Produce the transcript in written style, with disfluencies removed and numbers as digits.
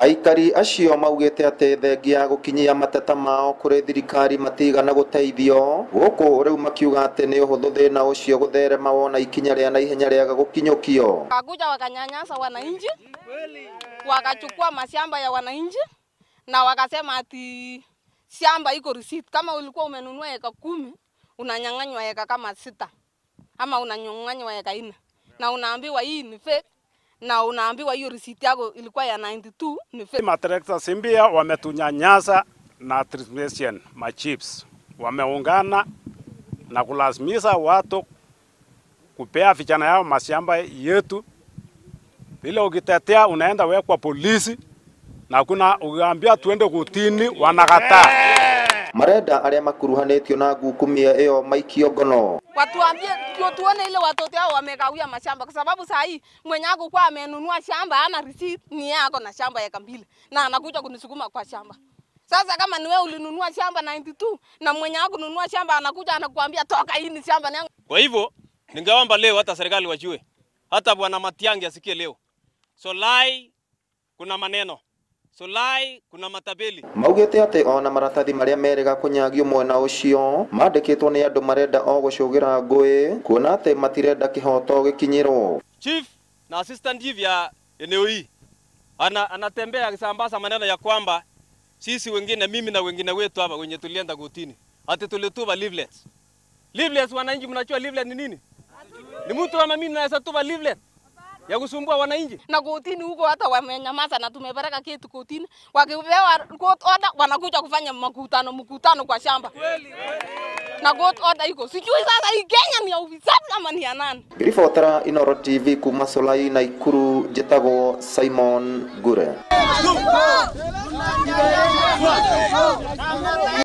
Aikari acio maugĩte atĩ thengia gũkinyia mateta mao kũrĩ thirikari matigana gũteithio gũkũ rĩu makiuga atĩ nĩ ũhũthũ thĩna ũcio gũtherema wona ikinya rĩa naihenya rĩaga gũkinyũkio. Wakakuja wakanyanyasa wananchi, wakachukua mashamba ya wananchi na wakasema ati shamba iko receipt. Kama ulikuwa umenunua eka 10 unanyang'anywa eka kama 6 ama unanyang'anywa eka 4 na unaambiwa hii ni fake, na unaambiwa hiyo receipt yako ilikuwa ya 92 ni fake. Matrekta Simbia wametunyanyasa na transmission machips wameungana na kulazimisha watu kupea vijana yao mashamba yetu. Bila ukitetea unaenda wekwa polisi na kuna ukiambia tuende kotini wanakataa. Marenda aria makuruhanĩtio na ngukumia ĩyo maikio ngono. Watuambie ndio tuone ile watoto hao wamegawia mashamba, kwa sababu saa hii mwenye ako kwa amenunua shamba hana receipt, ni yako na shamba eka 2 na anakuja kunisukuma kwa shamba. Sasa kama ni wewe ulinunua shamba 92 na mwenye ako kununua shamba anakuja anakuambia toka, hii ni shamba yangu. Kwa hivyo ningeomba leo hata serikali wajue, hata bwana Matiang'i asikie leo. Solai kuna maneno, Solai kuna matabeli. Maugĩte atĩ ona maratathi marĩa merĩga kũnyagio mwena ũcio mandĩkĩtwo nĩ andũ marenda o gũcũgĩra ngũĩ kuona atĩ matirenda kĩhoto gĩkinyĩrwo. Chief na assistant chief ya eneo hii anatembea akisambaza maneno ya kwamba sisi wengine, mimi na wengine wetu hapa wenye tulienda kotini, ati tulitupa leaflets. Leaflets, wananchi mnajua leaflet ni nini? Ni mtu kama mimi naweza tupa leaflet ya kusumbua wananchi. Na kotini huko hata wamenyamaza na tumepeleka kitu kotini. Wakipewa court order wanakuja kufanya mkutano kwa shamba. Na court order iko. Sijui sasa hii Kenya ni ya ufisadi ama ni ya nani? Ribotera Inooro TV kuma Solai na Ikuru, njĩtagwo Simon Ngure.